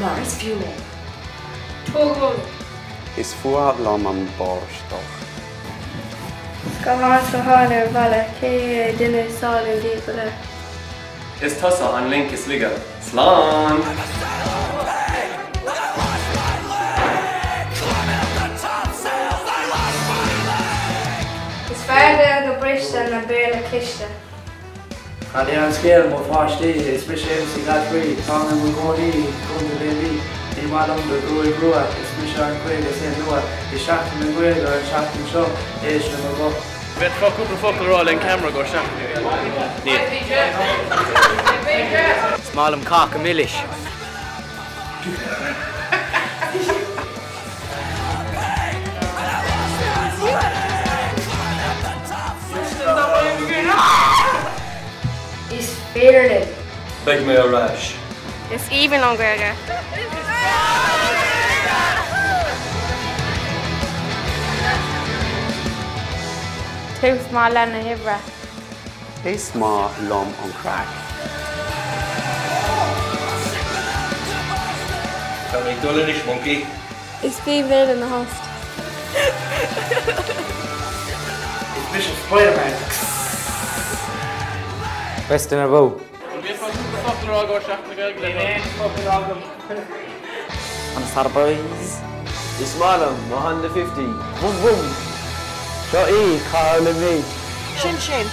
Mar is fiú mé. Tógáil. Is fuath liom an bháisteach. Scáthán Scáthán ar an bhfalla, cé hé an duine is álainn díobh go léir? Is tusa an link is laige. Slán! Is fearr Gaeilge briste ná Béarla cliste. Cad é an scéal, mo pháistí? Is mise MC Godfrey. Táim i mo chónaí i gContae na Mí. Ní maith liom do ghruaig rua. Is mise an 51 nua. Is Seachtain na Gaeilge an tseachtain seo. Éist le mo ghuth. Bhféadfá cúpla focal a rá le an ceamara go seachtain. Níl. Is maith liom cáca milis. Is féidir linn. Beidh mé ar ais. Is aoibhinn liom Gaeilge. Tús maith le na hoibre. Is maith liom an craic. Tá mé ag dul anois, moncaí. Is bím béile na host. Is mise Spiderman. Best duine beo. An bhféadfá cúpla focal a rá go Seachtain na Gaeilge le Níl aon focal agam. An surprise. Is maith liom mo Honda 50. Vum vum! Seo í Cathair Luimnigh. Sin sin.